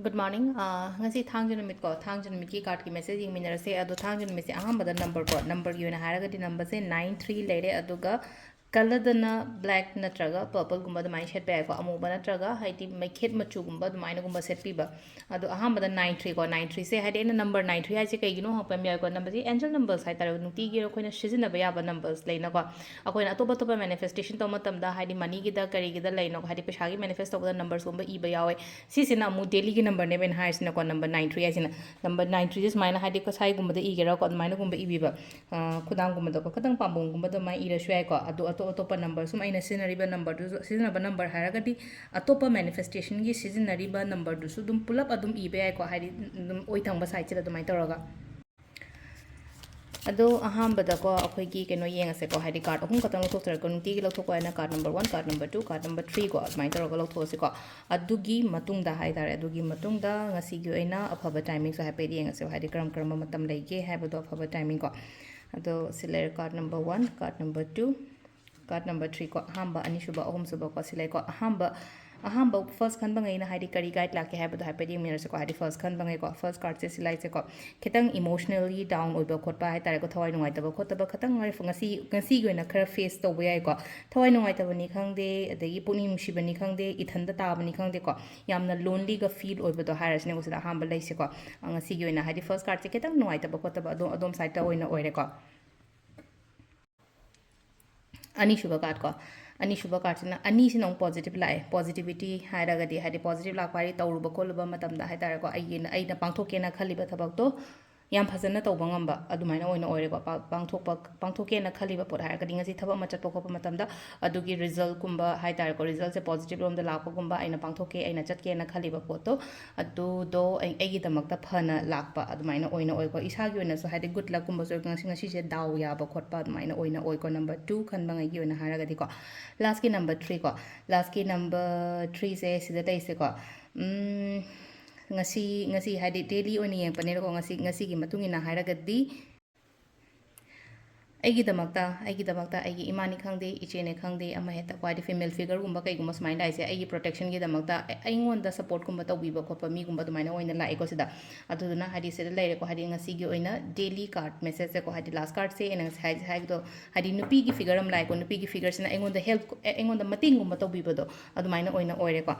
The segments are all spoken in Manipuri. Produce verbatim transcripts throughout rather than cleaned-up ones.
Good morning. ꯑꯥ, ꯉꯁꯤ ꯊꯥꯡꯖ ꯅꯨꯃꯤꯠꯀꯣ, ꯊꯥꯡꯖ ꯅꯨꯃꯤꯠꯀꯤ cardꯀꯤ message ꯌꯦꯡꯃꯤꯟꯅꯔꯁꯦ꯫ ꯑꯗꯣ ꯊꯥꯡꯖ ꯅꯨꯃꯤꯠꯁꯦ ꯑꯍꯥꯟꯕꯗ numberꯀꯣ, numberꯒꯤ ꯑꯣꯏꯅ ꯍꯥꯏꯔꯒꯗꯤ numberꯁꯦ nine three ꯂꯩꯔꯦ, ꯑꯗꯨꯒ colourꯗꯅ black ꯅꯠꯇ꯭ꯔꯒ purpleꯒꯨꯝꯕ ꯑꯗꯨꯃꯥꯏꯅ ꯁꯦꯠꯄ ꯌꯥꯏꯀꯣ, ꯑꯃꯨꯕ ꯅꯠꯇ꯭ꯔꯒ ꯍꯥꯏꯗꯤ ꯃꯩꯈꯦꯠ ꯃꯆꯨꯒꯨꯝꯕ ꯑꯗꯨꯃꯥꯏꯅꯒꯨꯝꯕ ꯁꯦꯠꯄꯤꯕ꯫ ꯑꯗꯣ ꯑꯍꯥꯟꯕꯗ nine threeꯀꯣ, nine threeꯁꯦ ꯍꯥꯏꯗꯤ ꯑꯩꯅ number nine three ꯍꯥꯏꯁꯦ ꯀꯩꯒꯤꯅꯣ ꯍꯪꯉꯛꯄ ꯑꯃ ꯌꯥꯎꯏꯀꯣ, numberꯁꯦ angel numbers ꯍꯥꯏꯇꯥꯔꯦ, ꯅꯨꯡꯇꯤꯒꯤ ꯑꯩꯈꯣꯏꯅ ꯁꯤꯖꯤꯟꯅꯕ ꯌꯥꯕ numbers ꯂꯩꯅꯀꯣ꯫ ꯑꯩꯈꯣꯏꯅ ꯑꯇꯣꯞ ꯑꯇꯣꯞꯄ manifestation ꯇꯧꯕ ꯃꯇꯝꯗ ꯍꯥꯏꯗꯤ moneyꯒꯤꯗ ꯀꯔꯤꯒꯤꯗ ꯂꯩꯅꯣ, ꯍꯥꯏꯗꯤ ꯄꯩꯁꯥꯒꯤ manifest ꯇꯧꯕꯗ numbersꯀꯨꯝꯕ ꯏꯕ ꯌꯥꯎꯋꯦ꯫ ꯁꯤꯁꯤꯅ ꯑꯃꯨꯛ dailyꯒꯤ numberꯅꯦꯕ ꯑꯩꯅ ꯍꯥꯏꯔꯤꯁꯤꯅꯀꯣ, number nine three ꯍꯥꯏꯁꯤꯅ꯫ Number nine threeꯁꯦ ꯁꯨꯃꯥꯏꯅ ꯍꯥꯏꯗꯤ ꯉꯁꯥꯏꯒꯨꯝꯕꯗ ꯏꯒꯦꯔꯥꯀꯣ, ꯑꯗꯨꯃꯥꯏꯅꯒꯨꯝꯕ ꯏꯕꯤꯕ, ꯑ, ꯈꯨꯗꯥꯡꯒꯨꯝꯕꯗꯀꯣ, ꯈꯤꯇꯪ ꯄꯥꯝꯕꯣꯝꯒꯨꯝꯕꯗ ꯑꯗꯨꯃꯥꯏꯅ ꯏꯔꯁꯨ ꯌꯥꯏꯀꯣ꯫ ꯑꯗꯣ ꯑꯇꯣꯞ ꯑꯇꯣꯞꯄ number ꯁꯨꯝ ꯑꯩꯅ ꯁꯤꯖꯤꯟꯅꯔꯤꯕ numberꯗꯨꯁꯨ, ꯁꯤꯖꯤꯟꯅꯕ number ꯍꯥꯏꯔꯒꯗꯤ ꯑꯇꯣꯞꯄ manifestationꯒꯤ ꯁꯤꯖꯤꯟꯅꯔꯤꯕ numberꯗꯨꯁꯨ ꯑꯗꯨꯝ ꯄꯨꯂꯞ ꯑꯗꯨꯝ ꯏꯕ ꯌꯥꯏꯀꯣ, ꯍꯥꯏꯗꯤ ꯑꯗꯨꯝ ꯑꯣꯏ ꯊꯪꯕ sideꯁꯤꯗ ꯑꯗꯨꯃꯥꯏꯅ ꯇꯧꯔꯒ꯫ ꯑꯗꯣ ꯑꯍꯥꯟꯕꯗꯀꯣ ꯑꯩꯈꯣꯏꯒꯤ ꯀꯩꯅꯣ ꯌꯦꯡꯉꯁꯦꯀꯣ, ꯍꯥꯏꯗꯤ card ꯑꯍꯨꯝ ꯈꯛꯇꯪ ꯂꯧꯊꯣꯛꯆꯔꯒ ꯅꯨꯡꯇꯤꯒꯤ ꯂꯧꯊꯣꯛꯄ ꯍꯥꯏꯅ card number one, card number two, card number threeꯀꯣ, ꯑꯗꯨꯃꯥꯏꯅ ꯇꯧꯔꯒ ꯂꯧꯊꯣꯛꯑꯁꯤꯀꯣ꯫ ꯑꯗꯨꯒꯤ ꯃꯇꯨꯡꯗ ꯍꯥꯏꯇꯥꯔꯦ, ꯑꯗꯨꯒꯤ ꯃꯇꯨꯡꯗ ꯉꯁꯤꯒꯤ ꯑꯣꯏꯅ ꯑꯐꯕ timingꯁꯨ ꯍꯥꯏꯐꯦꯠ ꯌꯦꯡꯉꯁꯦꯕ, ꯍꯥꯏꯗꯤ ꯀꯔꯝ ꯀꯔꯝꯕ ꯃꯇꯝ ꯂꯩꯒꯦ ꯍꯥꯏꯕꯗꯣ, ꯑꯐꯕ timingꯀꯣ꯫ ꯑꯗꯣ ꯁꯤ ꯂꯩꯔꯦ card number one, card number two, card number threeꯀꯣ꯫ ꯑꯍꯥꯟꯕ, ꯑꯅꯤꯁꯨꯕ, ꯑꯍꯨꯝꯁꯨꯕꯀꯣ ꯁꯤ ꯂꯩꯀꯣ꯫ ꯑꯍꯥꯟꯕ, ꯑꯍꯥꯟꯕ first ꯈꯟꯕꯉꯩꯅ ꯍꯥꯏꯗꯤ ꯀꯔꯤ guide ꯂꯥꯛꯀꯦ ꯍꯥꯏꯕꯗꯣ ꯍꯥꯏꯐꯦꯠ ꯌꯦꯡꯃꯤꯟꯅꯔꯁꯤꯀꯣ꯫ ꯍꯥꯏꯗꯤ first ꯈꯟꯕꯉꯩꯀꯣ, first cardꯁꯦ ꯁꯤ ꯂꯥꯛꯏꯁꯦꯀꯣ, ꯈꯤꯇꯪ emotionally down ꯑꯣꯏꯕ ꯈꯣꯠꯄ ꯍꯥꯏꯇꯥꯔꯦꯀꯣ, ꯊꯋꯥꯏ ꯅꯨꯡꯉꯥꯏꯇꯕ ꯈꯣꯠꯇꯕ ꯈꯤꯇꯪ ꯉꯁꯤ, ꯉꯁꯤꯒꯤ ꯑꯣꯏꯅ ꯈꯔ face ꯇꯧꯕ ꯌꯥꯏꯀꯣ꯫ ꯊꯋꯥꯏ ꯅꯨꯡꯉꯥꯏꯇꯕꯅꯤ ꯈꯪꯗꯦ, ꯑꯗꯒꯤ ꯄꯨꯛꯅꯤꯡ ꯅꯨꯡꯁꯤꯕꯅꯤ ꯈꯪꯗꯦ, ꯏꯊꯟꯗ ꯇꯥꯕꯅꯤ ꯈꯪꯗꯦꯀꯣ, ꯌꯥꯝꯅ lonelyꯒ feel ꯑꯣꯏꯕꯗꯣ ꯍꯥꯏꯔꯁꯤꯅꯦꯀꯣ ꯁꯤꯗ ꯑꯍꯥꯟꯕ ꯂꯩꯁꯦꯀꯣ꯫ ꯑ, ꯉꯁꯤꯒꯤ ꯑꯣꯏꯅ ꯍꯥꯏꯗꯤ first cardꯁꯦ ꯈꯤꯇꯪ ꯅꯨꯡꯉꯥꯏꯇꯕ ꯈꯣꯠꯇꯕ ꯑꯗꯣ ꯑꯗꯣꯝ sideꯇ ꯑꯣꯏꯅ ꯑꯣꯏꯔꯦꯀꯣ꯫ ꯑꯅꯤꯁꯨꯕ cardꯀꯣ, ꯑꯅꯤꯁꯨꯕ cardꯁꯤꯅ, ꯑꯅꯤꯁꯤꯅ ꯑꯃꯨꯛ positive ꯂꯥꯛꯑꯦ꯫ Positivity ꯍꯥꯏꯔꯒꯗꯤ ꯍꯥꯏꯗꯤ positive ꯂꯥꯛꯄ ꯍꯥꯏꯗꯤ ꯇꯧꯔꯨꯕ ꯈꯣꯠꯂꯨꯕ ꯃꯇꯝꯗ ꯍꯥꯏꯇꯥꯔꯦꯀꯣ, ꯑꯩꯒꯤ, ꯑꯩꯅ ꯄꯥꯡꯊꯣꯛꯀꯦꯅ ꯈꯜꯂꯤꯕ ꯊꯕꯛꯇꯣ ꯌꯥꯝ ꯐꯖꯅ ꯇꯧꯕ ꯉꯝꯕ ꯑꯗꯨꯃꯥꯏꯅ ꯑꯣꯏꯅ ꯑꯣꯏꯔꯦꯀꯣ꯫ ꯄꯥ-, ꯄꯥꯡꯊꯣꯛꯄ, ꯄꯥꯡꯊꯣꯛꯀꯦꯅ ꯈꯜꯂꯤꯕ ꯄꯣꯠ ꯍꯥꯏꯔꯒꯗꯤ ꯉꯁꯤ ꯊꯕꯛ ꯑꯃ ꯆꯠꯄ ꯈꯣꯠꯄ ꯃꯇꯝꯗ ꯑꯗꯨꯒꯤ resultꯀꯨꯝꯕ ꯍꯥꯏꯇꯥꯔꯦꯀꯣ, resultꯁꯦ positive ꯂꯣꯝꯗ ꯂꯥꯛꯄꯒꯨꯝꯕ, ꯑꯩꯅ ꯄꯥꯡꯊꯣꯛꯀꯦ, ꯑꯩꯅ ꯆꯠꯀꯦꯅ ꯈꯜꯂꯤꯕ ꯄꯣꯠꯇꯣ ꯑꯗꯨꯗꯣ ꯑꯩ-, ꯑꯩꯒꯤꯗꯃꯛꯇ ꯐꯅ ꯂꯥꯛꯄ ꯑꯗꯨꯃꯥꯏꯅ ꯑꯣꯏꯅ ꯑꯣꯏꯀꯣ꯫ ꯏꯁꯥꯒꯤ ꯑꯣꯏꯅꯁꯨ ꯍꯥꯏꯗꯤ good luckꯀꯨꯝꯕꯁꯨ ꯉꯁꯤ, ꯉꯁꯤꯁꯦ ꯗꯥꯎ ꯌꯥꯕ ꯈꯣꯠꯄ ꯑꯗꯨꯃꯥꯏꯅ ꯑꯣꯏꯅ ꯑꯣꯏꯀꯣ꯫ Number two ꯈꯟꯕꯉꯩꯒꯤ ꯑꯣꯏꯅ ꯍꯥꯏꯔꯒꯗꯤꯀꯣ꯫ Lastꯀꯤ number threeꯀꯣ, lastꯀꯤ number threeꯁꯦ ꯁꯤꯗ ꯂꯩꯁꯦꯀꯣ꯫ ꯎꯝ, ꯉꯁꯤ, ꯉꯁꯤ ꯍꯥꯏꯗꯤ daily ꯑꯣꯏꯅ ꯌꯦꯡꯉꯛꯄꯅꯤꯅꯀꯣ, ꯉꯁꯤ, ꯉꯁꯤꯒꯤ ꯃꯇꯨꯡ ꯏꯟꯅ ꯍꯥꯏꯔꯒꯗꯤ ꯑꯩꯒꯤꯗꯃꯛꯇ ꯑꯩꯒꯤꯗꯃꯛꯇ ꯑꯩꯒꯤ ꯏꯃꯥꯅꯤ ꯈꯪꯗꯦ, ꯏꯆꯦꯅꯦ ꯈꯪꯗꯦ, ꯑꯃ ꯍꯦꯛꯇ ꯀꯣ, ꯍꯥꯏꯗꯤ ꯐꯤꯃꯦꯜ ꯐꯤꯒꯔꯒꯨꯝꯕ ꯀꯩꯒꯨꯝꯕ ꯁꯨꯃꯥꯏꯅ ꯂꯥꯛꯏꯁꯦ ꯑꯩꯒꯤ ꯄ꯭ꯔꯣꯇꯦꯛꯁꯟꯒꯤꯗꯃꯛꯇ, ꯑꯩ- ꯑꯩꯉꯣꯟꯗ ꯁꯞꯄꯣꯔꯠꯀꯨꯝꯕ ꯇꯧꯕꯤꯕ ꯈꯣꯠꯄ ꯃꯤꯒꯨꯝꯕ ꯑꯗꯨꯃꯥꯏꯅ ꯑꯣꯏꯅ ꯂꯥꯛꯑꯦꯀꯣ ꯁꯤꯗ꯫ ꯑꯗꯨꯗꯨꯅ ꯍꯥꯏꯗꯤ ꯁꯤꯗ ꯂꯩꯔꯦꯀꯣ, ꯍꯥꯏꯗꯤ ꯉꯁꯤꯒꯤ ꯑꯣꯏꯅ ꯗꯦꯂꯤ ꯀꯥꯔꯠ ꯃꯦꯁꯦꯖꯁꯦꯀꯣ, ꯍꯥꯏꯗꯤ ꯂꯥꯁ ꯀꯥꯔꯠꯁꯦ ꯑꯩꯅ ꯉꯁꯥꯏ ꯍꯥꯏ- ꯍꯥꯏꯕꯗꯣ, ꯍꯥꯏꯗꯤ ꯅꯨꯄꯤꯒꯤ ꯐꯤꯒꯔ ꯑꯃ ꯂꯥꯛꯑꯦꯀꯣ, ꯅꯨꯄꯤꯒꯤ ꯐꯤꯒꯔꯁꯤꯅ ꯑꯩꯉꯣꯟꯗ ꯍꯦꯜꯞ, ꯑꯩꯉꯣꯟꯗ ꯃꯇꯦꯡꯒꯨꯝꯕ ꯇꯧꯕꯤꯕꯗꯣ ꯑꯗꯨꯃꯥꯏꯅ ꯑꯣꯏꯅ ꯑꯣꯏꯔꯦꯀꯣ꯫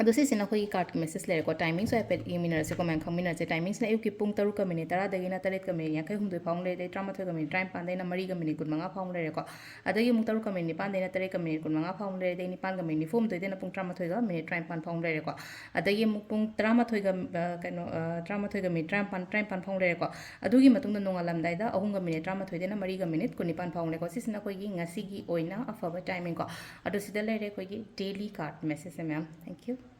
ꯑꯗꯣ ꯁꯤꯁꯤꯅ ꯑꯩꯈꯣꯏꯒꯤ ꯀꯥꯔꯠꯀꯤ ꯃꯦꯁꯦꯖ ꯂꯩꯔꯦꯀꯣ꯫ ꯇꯥꯏꯃꯤꯡꯁꯨ ꯍꯥꯏꯐꯦꯠ ꯌꯦꯡꯃꯤꯟꯅꯔꯁꯤꯀꯣ, ꯃꯌꯥꯝ ꯈꯪꯃꯤꯟꯅꯔꯁꯦ꯫ ꯇꯥꯏꯃꯤꯡꯁꯤꯅ ꯑꯌꯨꯛꯀꯤ ꯄꯨꯡ ꯇꯔꯨꯛꯀ ꯃꯤꯅꯤꯠ ꯇꯔꯥꯗꯒꯤꯅ ꯇꯔꯦꯠꯀ ꯃꯤꯅꯤꯠ ꯌꯥꯡꯈꯩ ꯍꯨꯝꯗꯣꯏ ꯐꯥꯎ ꯂꯩꯔꯦ, ꯑꯗꯩ ꯇꯔꯥꯃꯥꯊꯣꯏꯒ ꯃꯤꯅꯤꯠ ꯇꯔꯥꯅꯤꯄꯥꯟꯗꯩꯅ ꯃꯔꯤꯒ ꯃꯤꯅꯤꯠ ꯀꯨꯟꯃꯉꯥ ꯐꯥꯎ ꯂꯩꯔꯦꯀꯣ꯫ ꯑꯗꯒꯤ ꯑꯃꯨꯛ ꯇꯔꯨꯛꯀ ꯃꯤꯅꯤꯠ ꯅꯤꯄꯥꯟꯗꯩꯅ ꯇꯔꯦꯠꯀ ꯃꯤꯅꯤꯠ ꯀꯨꯟꯃꯉꯥ ꯐꯥꯎ ꯂꯩꯔꯦ, ꯑꯗꯩ ꯅꯤꯄꯥꯟꯒ ꯃꯤꯅꯤꯠ ꯅꯤꯐꯨ ꯍꯨꯝꯗꯣꯏꯗꯩꯅ ꯄꯨꯡ ꯇꯔꯥꯃꯥꯊꯣꯏꯒ ꯃꯤꯅꯤꯠ ꯇꯔꯥꯅꯤꯄꯥꯟ ꯐꯥꯎ ꯂꯩꯔꯦꯀꯣ꯫ ꯑꯗꯒꯤ ꯑꯃꯨꯛ ꯄꯨꯡ ꯇꯔꯥꯃꯥꯊꯣꯏꯒ, ꯑ, ꯀꯩꯅꯣ, ꯑ, ꯇꯔꯥꯃꯥꯊꯣꯏꯒ ꯃꯤꯅꯤꯠ ꯇꯔꯥꯅꯤꯄꯥꯟ, ꯇꯔꯥꯅꯤꯄꯥꯟ ꯐꯥꯎ ꯂꯩꯔꯦꯀꯣ꯫ ꯑꯗꯨꯒꯤ ꯃꯇꯨꯡꯗ ꯅꯣꯡꯉꯥꯜꯂꯝꯗꯥꯏꯗ ꯑꯍꯨꯝꯒ ꯃꯤꯅꯤꯠ ꯇꯔꯥꯃꯥꯊꯣꯏꯗꯩꯅ ꯃꯔꯤꯒ ꯃꯤꯅꯤꯠ ꯀꯨꯟꯅꯤꯄꯥꯟ ꯐꯥꯎꯅꯦꯀꯣ꯫ ꯁꯤꯁꯤꯅ ꯑꯩꯈꯣꯏꯒꯤ ꯉꯁꯤꯒꯤ ꯑꯣꯏꯅ ꯑꯐꯕ ꯇꯥꯏꯃꯤꯡꯀꯣ꯫ ꯑꯗꯣ ꯁꯤꯗ ꯂꯩꯔꯦ ꯑꯩꯈꯣꯏꯒꯤ ꯗꯦꯂꯤ ꯀꯥꯔꯠ ꯃꯦꯁꯦꯖꯁꯦ ꯃꯌꯥꯝ꯫ Thank you꯫